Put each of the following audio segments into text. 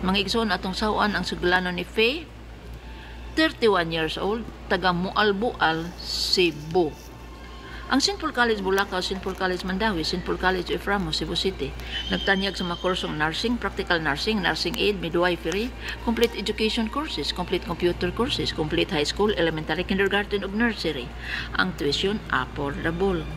Mga igsoon, atong sawan ang sugilanon ni Faye, 31 years old, taga Moalboal, Cebu. Ang St. Paul College Bulacau, St. Paul College Mandaue, St. Paul College of Ramos, Cebu City, nagtanyag sa mga kursong nursing, practical nursing, nursing aid, midwifery, complete education courses, complete computer courses, complete high school, elementary, kindergarten ug nursery. Ang tuition affordable.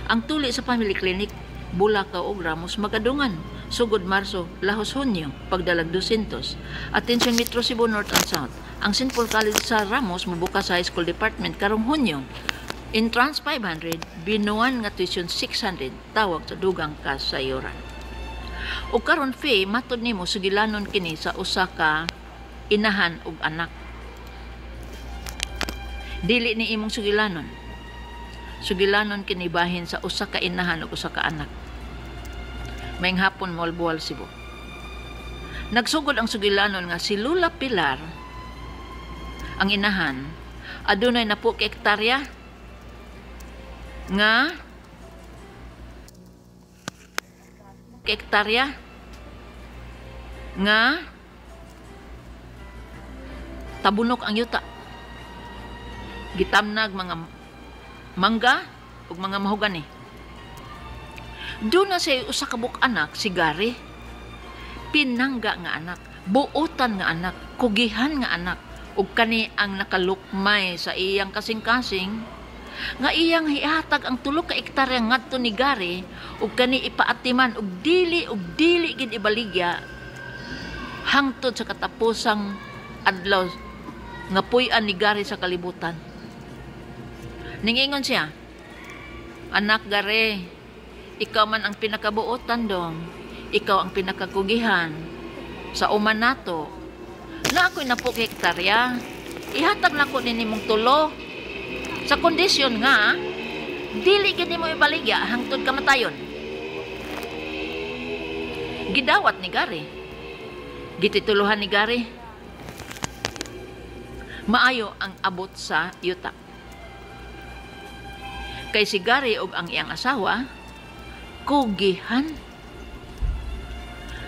Ang tuli sa family clinic Bulacau ug Ramos magadungan. Sugod Marso, lahos Hunyo, pagdalag 200. Attention Metro Cebu North and South. Ang St. Paul College sa Ramos mobukas sa high school department karong Hunyo. Entrance 500, binuan nga tuition 600, tawag sa dugang kasayuran. O karon, Faye, matod nimo sugilanon kini sa usa ka inahan ug anak. Dili ni imong sugilanon. Sugilanon kini bahin sa usa ka inahan ug usa ka anak. Maayong hapon, Moalboal, Cebu. Nagsugod ang sugilanon nga si Lola Pilar, ang inahan, adunay napo ka hektarya nga hektarya nga tabunok ang yuta. Gitamnag mga mangga ug mga mahogani. Duna siya usa ka buok anak, si Gary. Pinangga nga anak, buotan nga anak, kugihan nga anak, ug kani ang nakalukmay sa iyang kasing-kasing nga iyang hihatag ang 3 ka ektarya ngadto ni Gary ug kani ipaatiman og dili gid ibaligya hangtod sa katapusang adlaw nga puy-an ni Gary sa kalibutan. Ningingon siya, "Anak Gary, ikaw man ang pinakabuotan dong. Ikaw ang pinakakugihan sa uman nato. Na ako'y 10 ka hektarya. Ihatag nako ni mong tulo sa kondisyon nga dili gid nimo ibaligya hangtod kamatayon." Gidawat ni Gary. Gitituluhan ni Gary. Maayo ang abot sa yuta. Kay si Gary ug ang iyang asawa, kugihan.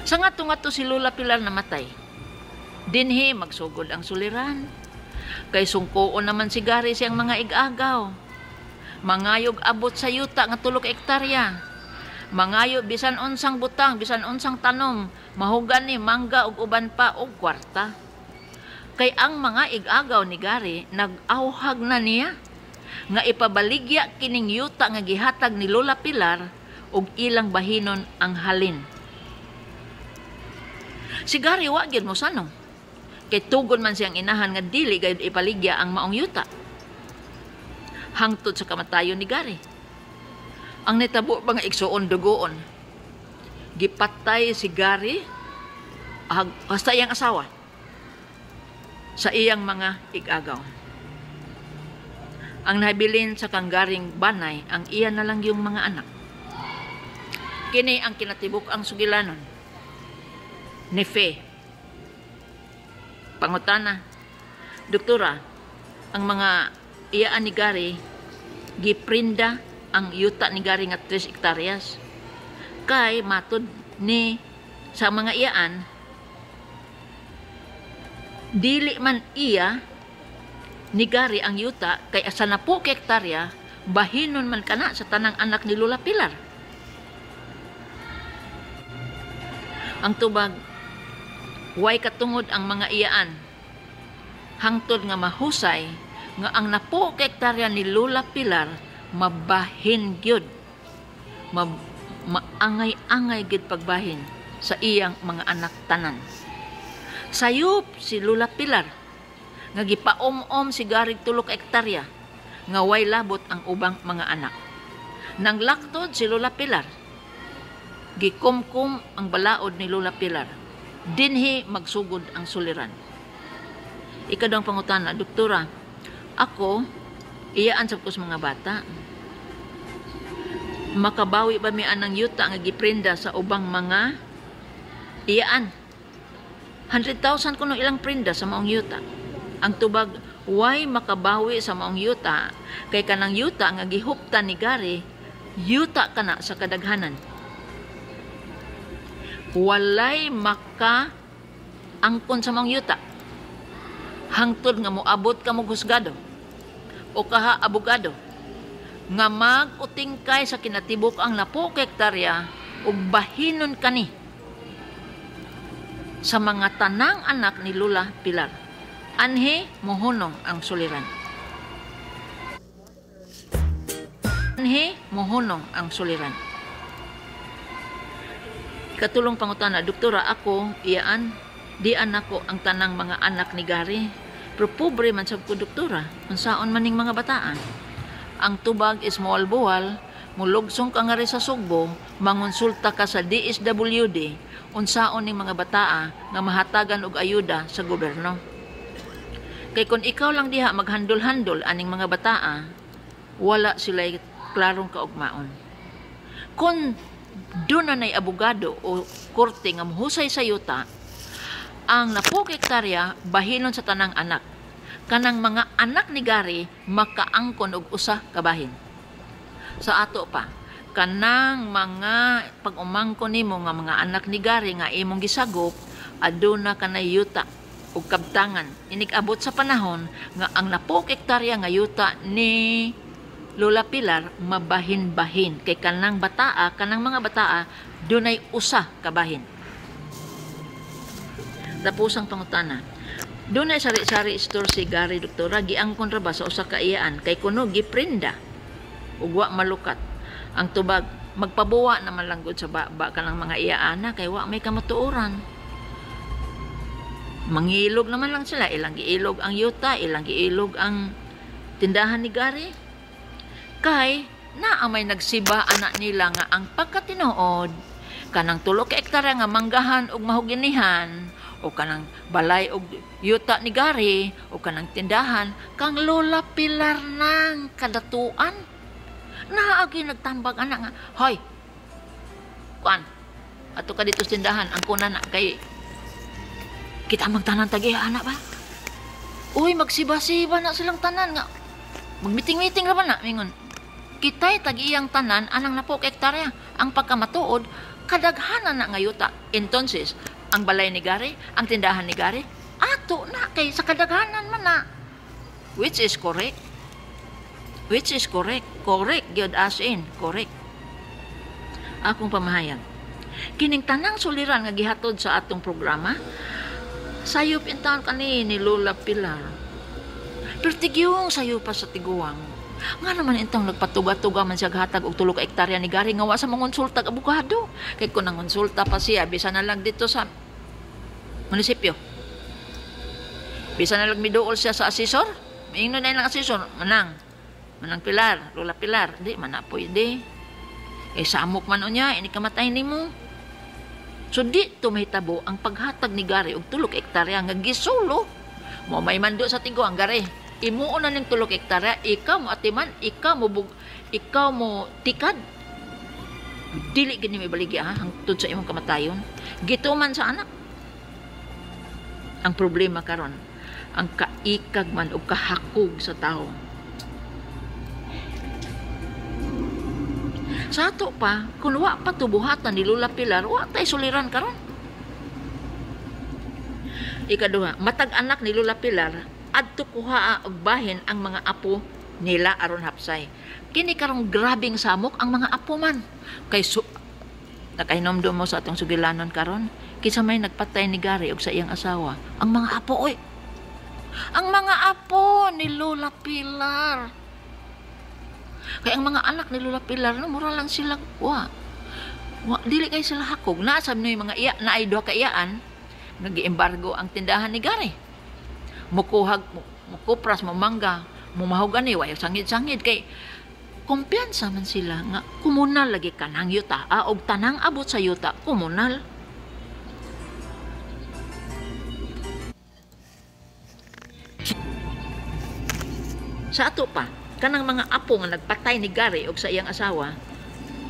Sa ngadto-ngadto si Lola Pilar namatay. Dinhi magsugod ang suliran. Kay sungkoon naman si Gary siyang mga igagaw. Mangayog abot sa yuta nga 3 ka hektarya. Mangayo bisan unsang butang, bisan unsang tanom, mahogani, mangga ug uban pa og kwarta. Kay ang mga igagaw ni Gary nag-awhag na niya nga ipabaligya kining yuta nga gihatag ni Lola Pilar ug ilang bahinon ang halin. Si Gary wa gyud mosanong. Kay tugon man siyang inahan nga dili gayud ipaligya ang maong yuta hangtod sa kamatayon ni Gary. Ang nitabo, mga igsuon, dugoon. Gipatay si Gary hasta iyang asawa sa iyang mga igagaw. Ang nabilin sa kanggaring banay ang iya na lang yung mga anak. Kini ang kinatibuk ang sugilanon ni Fe. Pangutana, "Doktora, ang mga iyaan ni Gary giprinda ang yuta ni Gary nga 3 hektaryas. Kay matod ni sa mga iyaan, dili man iya ni Gary ang yuta kay asa na po ka hektarya, bahinon man kana sa tanang anak ni Lola Pilar." Ang tubag, way katungod ang mga iyaan hangtod nga mahusay nga ang 10 ka hektarya ni Lola Pilar mabahin gyud, maangay-angay gyud pagbahin sa iyang mga anak tanan. Sayop si Lola Pilar nga gipaom-om si Gary 3 ka hektarya nga way labot ang ubang mga anak. Nang laktod si Lola Pilar, gikumkum ang balaod ni Lola Pilar. Dinhi magsugod ang suliran. Ikaduhang pangutana, "Doktora, ako, iyaan sa ko sa mga bata. Makabawi ba mi anang yuta nga giprinda sa ubang mga iyaan? 100,000 kuno ilang prinda sa maong yuta." Ang tubag, way makabawi sa maong yuta kay kanang yuta nga gihuptan ni Gary, yuta kana sa kadaghanan. Walay maka angkon sa mga yuta hangtod nga moabot ka mo husgado o kaha abogado nga mag-utingkay sa kinatibuk ang napo ka hektarya ug bahinon kani sa mga tanang anak ni Lola Pilar. Anhi mohunong ang suliran. Anhi mohunong ang suliran. Katulong pangutana, "Doktora, ako iyaan dian nako ang tanang mga anak ni Gary. Pero pobre man sab ko, doktora. Unsaon man ning mga bataan?" Ang tubag is moalbual, mulugsong ka nga rin sa Sugbo, mangonsulta ka sa DSWD, unsaon ning mga bataa nga mahatagan og ayuda sa gobyerno. Kay kung ikaw lang diha maghandol-handol aning mga bataa, wala sila klarong kaugmaon. Kung doon na na'y abogado o korte nga mohusay sa yuta, ang napok hektarya bahinon sa tanang anak. Kanang mga anak ni Gary makaangkon og usa ka bahin. Sa ato pa, kanang mga pag-umangkon nimo nga mga anak ni Gary nga imong gisagop, aduna kanay yuta ug kabtangan. Inig-abot sa panahon nga ang napok hektarya nga yuta ni Lola Pilar mabahin-bahin kay kanang bataa, kanang mga bataa dunay usa ka bahin. Tapos ang pangutana, "Dunay sari-sari store si Gary, doktora, giangkon ra ba sa usa ka iyaan kay kuno giprinda ug wa malukat?" Ang tubag, magpabuwa naman lang gud sa baba kanang mga iyaana kay wa may kamatuoran. Mangilog naman lang sila, ilang giilog ang yuta, ilang giilog ang tindahan ni Gary. Kay naa may nagsiba anak nila nga ang pagkatinuod kanang 3 ka hektarya nga manggahan og mahuginihan o kanang balay og yuta ni Gary o kanang tindahan kang Lola Pilar nang kadatuan. Naagi nagtambag anak nga, "Hoy, kuan, ato ka dito sa tindahan, ang kunan na kay kita magtanan tag anak ba." Uy, magsiba-siba na silang tanan nga magmiting-miting ra ba na mingon kitay tag-iyang tanan anang napok hektarya. Ang pagkamatuod, kadaghanan na nga yuta. Entonces, ang balay ni Gary, ang tindahan ni Gary, ato na kay sa kadaghanan man na. Which is correct. Which is correct. Correct gyud, as in, correct. Akong pamahayag. Kining tanang suliran nga gihatod sa atong programa, sayop intawon kani ni Lola Pilar. Pero tigyong sayo pa sa tiguang. Nga naman intong nagpatuga-tuga man siya hatag og 3 ka hektarya ni Gary nga wa sa mangonsulta og abogado. Kay kung nangonsulta pa siya, bisan na lang dito sa munisipyo. Bisan na lang miduol siya sa asesor, miingnon na lang asesor, "Manang, Manang Pilar, Lola Pilar, di man na pwede. Eh samok man unya, ini kamatay nimo." So di tumahitabo ang paghatag ni Gary og 3 ka hektarya nga gisulo. Mo may mando sa tiguang, "Gary, imuon na ning 3 ka hektarya, ikaw mo atiman, ikaw mo bug, ikaw mo tikad. Dili gini may baligi ha, hangtod sa imong kamatayon." Gituman sa anak. Ang problema karon, ang kaikag man o kahakog sa tao. Sa ato pa, kung wa pa tubuhatan ni Lola Pilar, wa tay suliran karon. Ikaduha, matag anak ni Lola Pilar adto kuhaa og bahin ang mga apo nila aron hapsay. Kini karong grabing samok ang mga apo man. Kay nakahinomdom mo sa atong sugilanon karon, kinsa may nagpatay ni Gary og sa iyang asawa? Ang mga apo oy. Ang mga apo ni Lola Pilar. Kay ang mga anak ni Lola Pilar no, mura lang sila wa. Wa dili kay sila hakog. Naa sab no mga iya naay duha ka iyaan nag-embargo ang tindahan ni Gary. Mukuhag, mukupras, mumangga, mumahugani, way sangid-sangid kay kumpiyansa man sila nga komunal lagi kanang yuta og tanang abot sa yuta komunal. Sa ato pa, kanang mga apo nga nagpatay ni Gary og sa iyang asawa,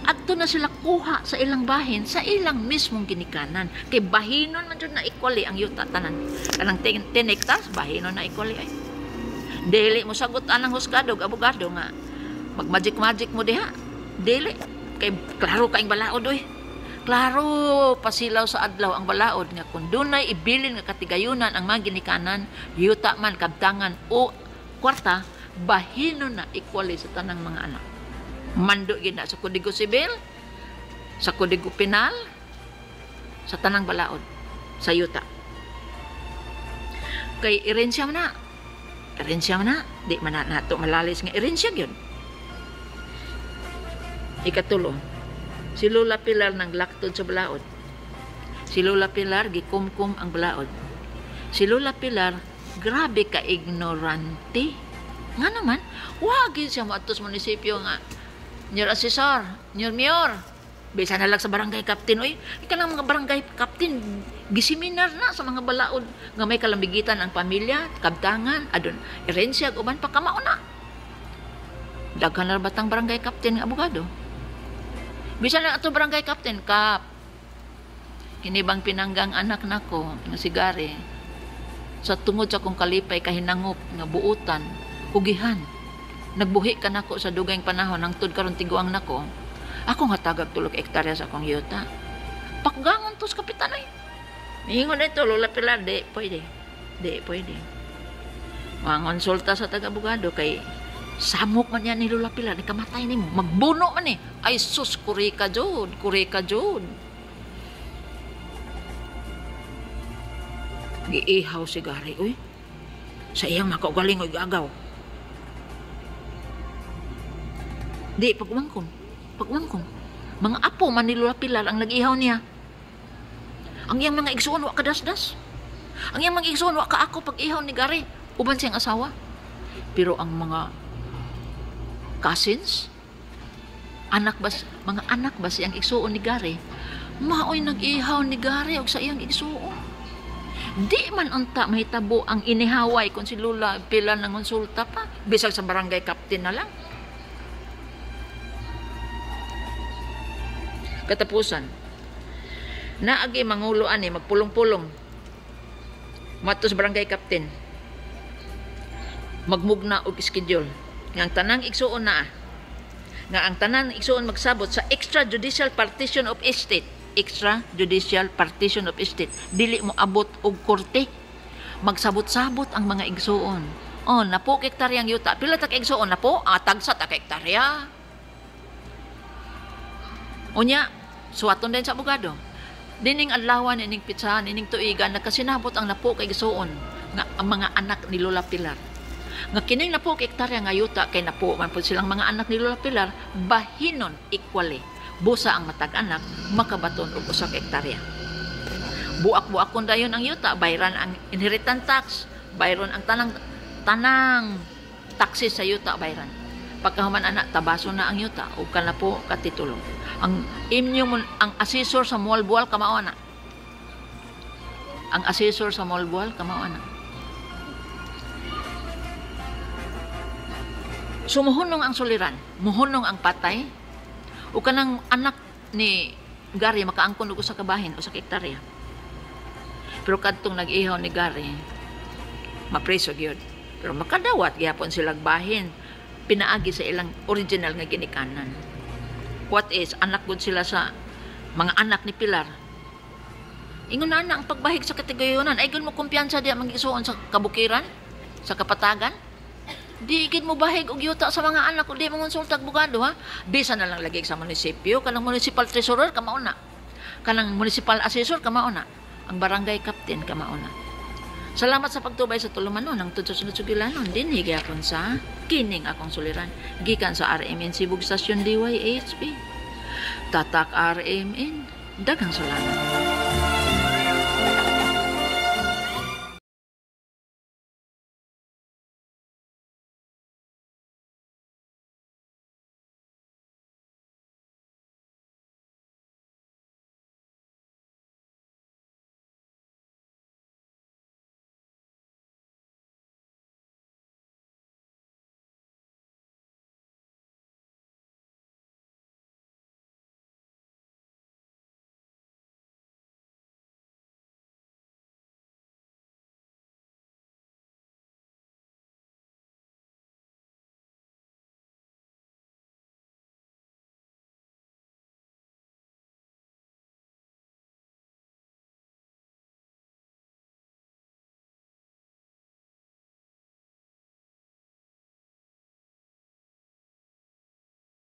adto na sila kuha sa ilang bahin sa ilang mismong ginikanan kay bahinon man jud na equally ang yuta tanan, kanang 10 hectares bahinon na equally. Ay dili mo sagot anang husgado og abogado nga mag magic magic mo diha, dili kay klaro kaing balaod oy. Klaro pasilaw sa adlaw ang balaod nga kung dunay ibilin nga katigayunan ang mga ginikanan, yuta man, kabtangan o kwarta, bahino na equally sa tanang mga anak. Mando gid na sa Kodigo Sibil, sa Kodigo Penal, sa tanang balaod, sa yuta. Kay erensya man na. Erensya man na. Di man na nato malalis nga erensya gyud. Ikatulo, si Lola Pilar nang laktod sa balaod. Si Lola Pilar gikumkum ang balaod. Si Lola Pilar grabe ka ignorante. Nga naman, wagi siya moadto sa munisipyo nga Nyor Asesor, Nyor Mayor, bisan na lang sa barangay captain, oy, ika lang mga barangay captain, giseminar na sa mga balaod nga may kalambigitan ang pamilya, kabtangan, adun, erensya, uban pa kamao na. Daghan na batang barangay captain nga abogado. Bisan lang ato barangay captain, kap, kini bang pinanggang anak nako nga si Gary, sa tungod sa kong kalipay kahinangop nga buutan, kugihan, nagbuhi ka nako sa dugayng panahon, hangtod karon tiguang nako, akong hatagag 3 hektarya sa akong yuta. Pakgangon to sa kapitan ay. Ingon ito, Lola Pilar, di pwede. Di pwede. Mangonsulta sa taga-abogado kay samok man yan ni Lola Pilar, ni kamatay ni mo, magbuno man eh. Ay sus, kurika jud, kurika jud. Giihaw si Gary, uy. Sa iyang makaugaling, uy, gagaw. Di, pagumangkon. Pagumangkon. Mga apo man ni Lola Pilar ang nag-ihaw niya. Ang iyang mga igsuon, wa kadasdas. Ang iyang mga igsuon, wa ka ako pag-ihaw ni Gary. Uban siyang asawa. Pero ang mga cousins, anak ba, mga anak ba siyang igsuon ni Gary, maoy nag-ihaw ni Gary og sa iyang igsuon. Di man unta mahitabo ang inihaway kung si Lola Pilar nang konsulta pa. Bisag sa barangay captain na lang. Katapusan, naagi mangulo ani magpulong-pulong matos barangay captain, magmugna og schedule nga ang tanang igsuon na, nga ang tanan igsuon magsabot sa extrajudicial partition of estate. Extrajudicial partition of estate, dili mo abot og korte, magsabot-sabot ang mga igsuon. Oh, napo ka hektaryang yuta, pila ta ka igsuon napo? Tagsa ta ka hektarya. Unya, suwaton din sa abogado. Dining adlawan, ining pitsahan, ining tuigan, nagkasinabot ang napo kay igsuon nga ang mga anak ni Lola Pilar. Nga kining napo kay hektarya nga yuta kay napo man pud silang mga anak ni Lola Pilar, bahinon equally. Busa ang matag anak makabaton og usa ka hektarya. Buak-buakon dayon ang yuta, bayran ang inheritance tax, bayron ang tanang taxes sa yuta bayran. Pagkahuman anak, tabaso na ang yuta ug kana po katitulo. Ang inyo ang assessor sa Moalboal kamao na. Ang assessor sa Moalboal kamao na. So muhunong ang suliran, muhunong ang patay. O kanang anak ni Gary makaangkon og usa ka bahin, usa ka hektarya. Pero kadtong nag-ihaw ni Gary, mapreso gyud. Pero makadawat gihapon silang bahin pinaagi sa ilang original nga ginikanan. What is, anak gud sila sa mga anak ni Pilar. Ingon na ang pagbahig sa katigayunan, ay gud mo kumpiyansa diya magisuon sa kabukiran, sa kapatagan. Di gid mo bahig og yuta sa mga anak, di mo konsulta og abogado, ha. Bisa na lang lagi sa munisipyo, kanang municipal treasurer kamao na. Kanang municipal assessor kamao na. Ang barangay captain kamao na. Salamat sa pagtubay sa tulumanon ang tudso sunod sugilanon dinhi gyapon sa kining akong suliran gikan sa RMN Cebu Station DYHB. Tatak RMN. Daghang salamat.